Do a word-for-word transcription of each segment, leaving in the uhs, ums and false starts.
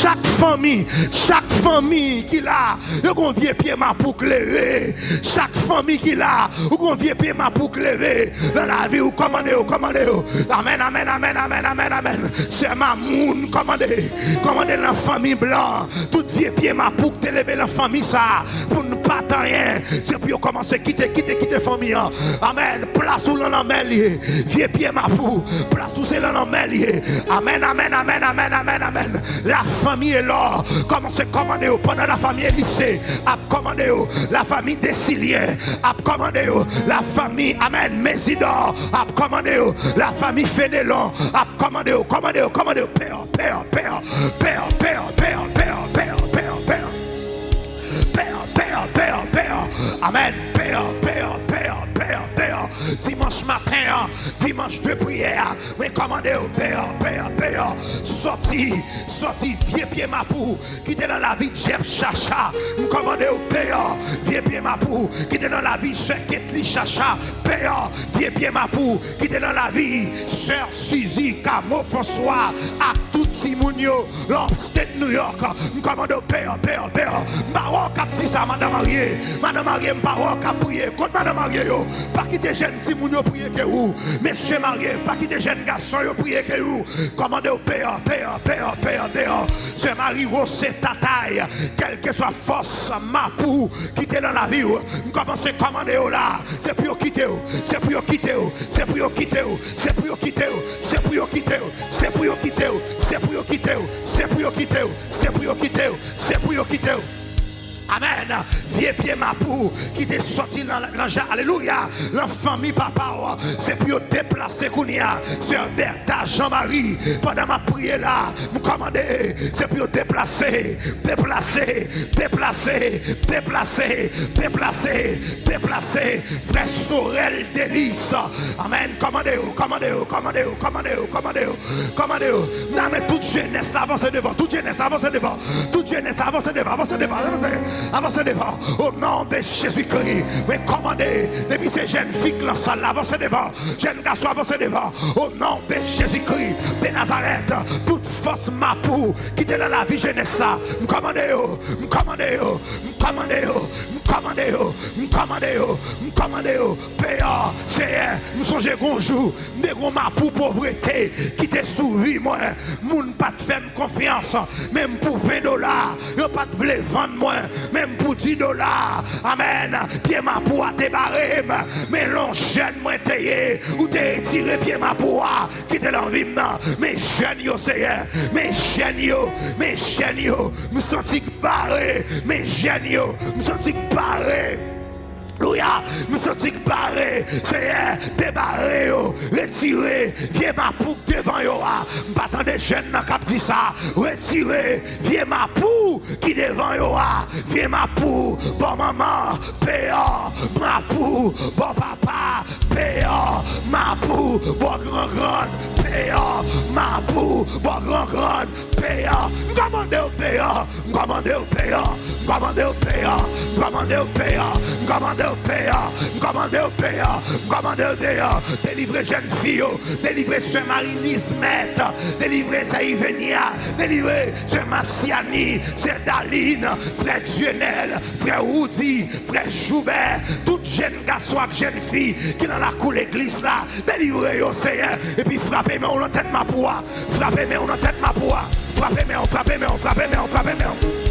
Chak fanmi, chak fanmi ki la, yo gon vye pye mapou k leve. Chak fanmi ki la, ou gon vye pye mapou k leve nan lavi ou. Kòmande yo, kòmande yo. Amèn, amèn, amèn, amèn, amèn, amèn. Sè Mamoun, kòmande, kòmande nan fanmi blan. Tout vye pye mapou k te leve nan fanmi sa, pou n pa t anyen, se pou yo kòmanse kite, kite, kite fanmi an. Amèn. Plas ou lan lanmè l ye. Vye pye mapou, plas ou se lan lanmè l ye. Amèn, amèn, amèn, amèn, amèn, amèn. Lafanmi Elò kòmanse kòmande yo pandan lafanmi Elise ap kòmande yo. Lafanmi Desilyen ap kòmande yo. Lafanmi, amèn, Mezidò ap kòmande yo. Lafanmi Fenelon ap kòmande yo, kòmande yo, kòmande yo. Pè, pè, pè, pè, pè, pè, pè, pè, pè, pè, pè. Pè, pè, pè, pè, amèn. Pè, pè, pè, pè, pè. Dimanch maten an, dimanch de priyè a, mwen kòmande yo, pè, pè, pè, sòti, sòti vye pye mapou ki te nan lavi Jeff Chacha. M kòmande yo, pè, vye pye mapou ki te nan lavi sè Ketly Chacha. Pè, vye pye mapou ki te nan lavi sè Suzy Camo François ak tout timoun yo lan upstate New York. M kòmande w, pè, pè, pè. M pa wè w k ap di sa, madan marye. Madan marye, m pa wè w k ap priye. Kot madan marye yo? Pa kite jèn timoun yo priye ke ou. Mesye marye, pa kite jèn gason yo priye ke ou. Kòmande w, pè, pè, pè, pè, pè. Sè Marie Rose Tatay, kèlkeswa fòs mapou ki te nan lavi w, m kòmanse kòmande yo la. Se pou yo kite w. Se pou yo kite w. Se pou yo kite w. Se pou yo kite w. Se pou yo kite w. Se pou yo kite w. Se pou yo kite w. Se pou yo kite w. Se pou yo kite w. Se pou yo kite w. Amèn. Vye pye mapou ki te sòti nan, nan ja, alelouya, nan fanmi papa w, se pou yo deplase kounye a. Sè Bertha Jean Marie, pandan m ap priye la, m kòmande, se pou yo deplase, deplase, deplase, deplase, deplase, deplase. Frè Sorel Delis, amèn. Kòmande yo, kòmande yo, kòmande yo, kòmande yo, kòmande yo, kòmande yo. N a men tout jenès la avanse devan, tout jenès la avanse devan, tout jenès la avanse devan, avanse devan, avanse, avanse devan. O non de Jezikri, mwen kòmande, depi se jèn fi k lan sal la, avanse devan, jèn gason avanse devan. O non de Jezikri de Nazarèt, tout fòs mapou ki te nan lavi jenès la, m kòmande yo, m kòmande yo, m kòmande yo, m kòmande yo, m kòmande yo, m kòmande yo. Pè, Seyè, m sonje gon jou, m te gon mapou povrete ki te sou vi mwen. Moun pa t fè m konfyans, menm pou ven dola, yo pa t vle vann mwen, menm pou di dola. Amèn. Pye mapou a te bare m, men lè w jèn mwen te ye, ou te retire pye mapou a ki te nan vi m nan. Men jèn yo, Seyè, men jèn yo, men jèn yo, m santi k bare, men jèn yo, m santi k bare. Alelouya, m santi k bare, Seyè, debare yo, retire vye mapou k devan yo a. M pa tande jèn nan k ap di sa, retire vye mapou ki devan yo a, vye mapou bò manman, pè, mapou bò papa, pè, mapou bò grangrann, pè, mapou bò grangrann, pè. M kòmande w, pè, m kòmande w, pè, m kòmande w, pè, m kòmande w, pè, m kòmande w, pè, m kòmande w, pè, m kòmande w, pè. Delivre jèn fi yo, delivre sè Marie Nismèt, delivre sè Ivenia, delivre sè Masyani, sè Daline, frè Dionel, frè Woody, frè Joubert, tout jèn gason ak jèn fi ki nan lakou legliz la, delivre yo, Seyè, epi frape men w nan tèt mapou a, frape men w nan tèt mapou a, frape men w, frape men w, frape men w, frape men w.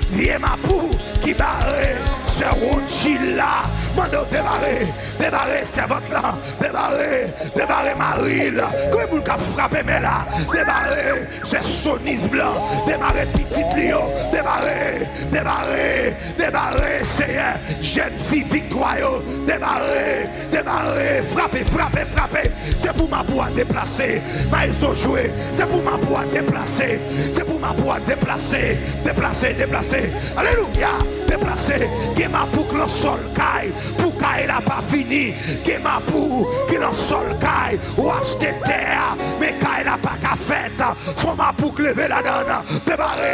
Vye mapou ki bare sè Wonjil la, mande w debare, debare sèvant lan, debare, debare mari l. Konbyen moun k ap frape men la? Debare sè Sonis blan, debare pitit li yo, debare, debare, debare, Seyè, jèn fi Viktwa yo, debare, debare, frape, frape, frape. Se pou mapou a deplase. Maestro jwe. Se pou mapou a deplase. Se pou mapou a deplase. Deplase, deplase. Alelouya. Deplase. Gen mapou k lan sòl kay pou kay la pa fini. Gen mapou ki lan sòl kay. Ou achte tè a, men kay la pa ka fèt. Se yon mapou k leve ladan l. Debare,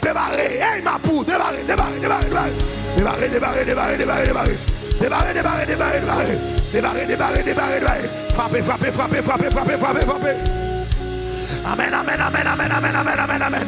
debare. Ey, mapou, debare, debare, debare, debare. Debare, debare, debare, debare, debare. Debare, debare, debare, debare. Debare, debare, debare, debare. Frape, frape, frape, frape, frape, frape, frape. Amèn, amèn, amèn, amèn, amèn, amèn, amèn, amèn.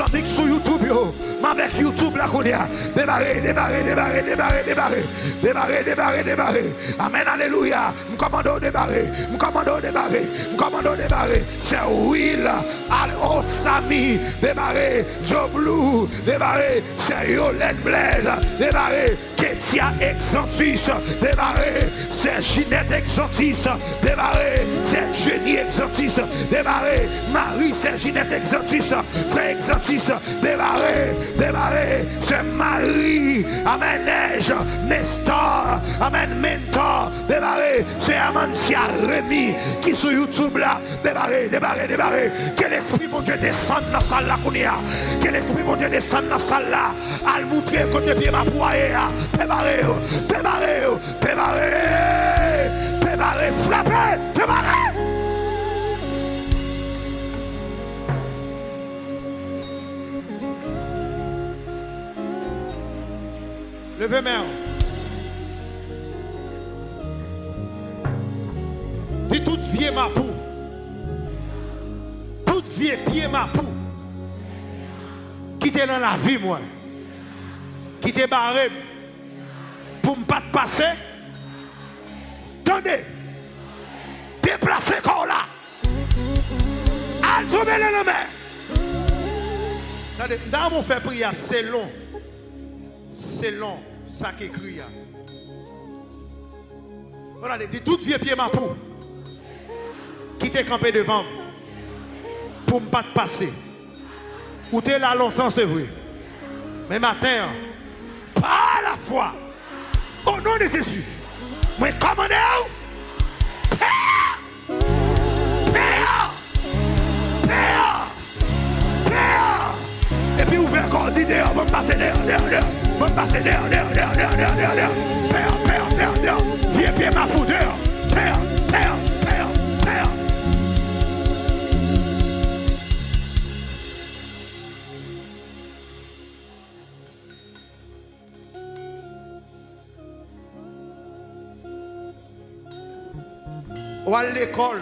Mik sou YouTube yo. M avèk YouTube la kounye a. Debare, debare, debare, debare, debare. Debare, debare, debare. Amèn, alelouya. M kòmande w debare. M kòmande w debare. M kòmande w debare. Sè Will, al Osami, debare. Joe Blue, debare. Sè Yolène Blaise, debare. Ketia Exantus, debare. Sè Jinèt Exantus, debare. Sè Jenny Exantus, debare. Mari Sè Jinèt Exantus, frè Exantus, debare, debare. Sè Mari, amèn, Nèj, Nestor, amèn, Mentor, debare. Sè Amancia Remy, ki sou YouTube la, debare, debare, debare. Ke Lespri Bondye desann nan sal la kounye a. Ke Lespri Bondye desann nan sal la. Al moutre kote pye mapou a ye a. Debare yo, debare yo, debare. Debare, frape, debare. Leve men w. Di tout vye mapou, tout vye pye mapou ki te nan lavi mwen, ki te bare m pou m pa t pase, tande, deplase kò w la. Al tonbe nan lanmè. Tande, m ta renmen w fè priyè a selon, selon sa k ekri a. Bon, ale, di tout vye pye mapou ki te kanpe devan m pou m pa t pase. Ou te la lontan, se vre. Men maten an, pa lafwa, o non de Jezi, mwen kòmande w, pè a, pè a, pè a, pè a. Epi ouvè kò w, di deyò, ban m pase deyò, deyò, deyò. Ban m pase deyò, deyò, deyò. Pè a, pè a, pè a, pè a. Vye pye mapou deyò. Pè a, pè a, pè a, pè a. Ou al lekòl,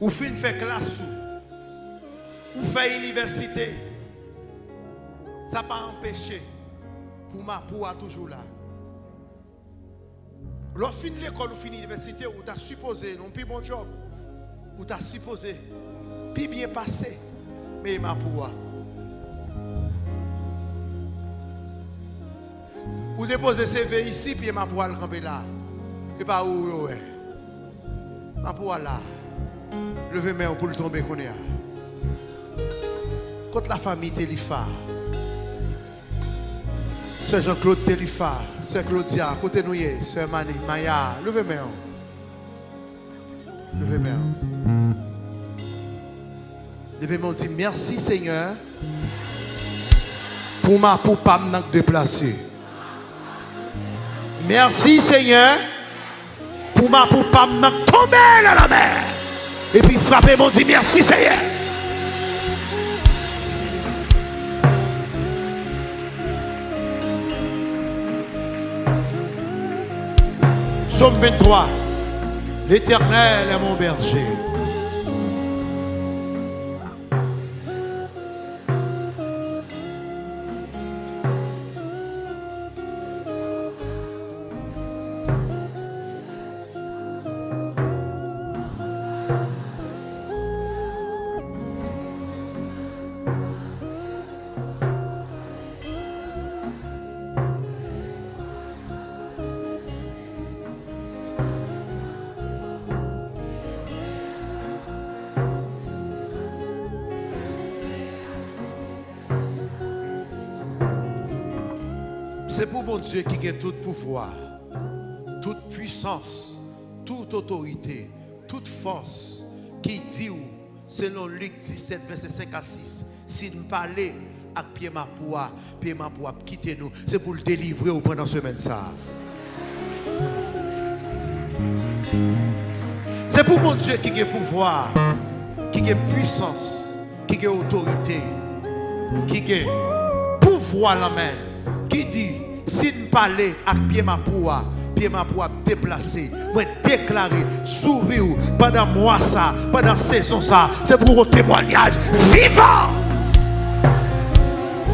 ou fin fè klas ou, ou fè inivèsite, sa pa anpeche pou mapou a toujou la. Lè w fin lekòl, ou fin inivèsite, ou ta sipoze, nan yon pi bon djòb, ou ta sipoze pi byen pase, men e mapou a. Ou depoze C V isi, pye mapou a al kanpe la. E pa ou yo wè. Mapou a la. Leve men w pou l tonbe kounye a. Kot lafanmi Telifa? Sè Jean Claude Telifa, sè Claudia, kote nou ye? Sè Mani, Maya, leve men w. Leve men w. Leve men w, di, mèsi, Senyè, pou mapou pa m nan k deplase. Mèsi, Senyè, pou mapou pa m nan k tonbe nan lanmè. Epi frape men w, di, mèsi, Senyè. Sòm venntwa. L'Éternel est mon berger. Se pou Bondye ki gen tout pouvwa, tout pwisans, tout otorite, tout fòs, ki di w, selon Lik disèt, vèsè senk a sis, si n pale ak pye mapou a, pye mapou a ap kite nou. Se pou l delivre w pandan semèn sa a. Se pou Bondye ki gen pouvwa, ki gen pwisans, ki gen otorite, ki gen pouvwa lanmè l, ki di, si n pale ak pye mapou a, pye mapou a ap deplase. Mwen deklare sou vi w, pandan mwa sa, pandan sezon sa, se pou w yon temwayaj vivan.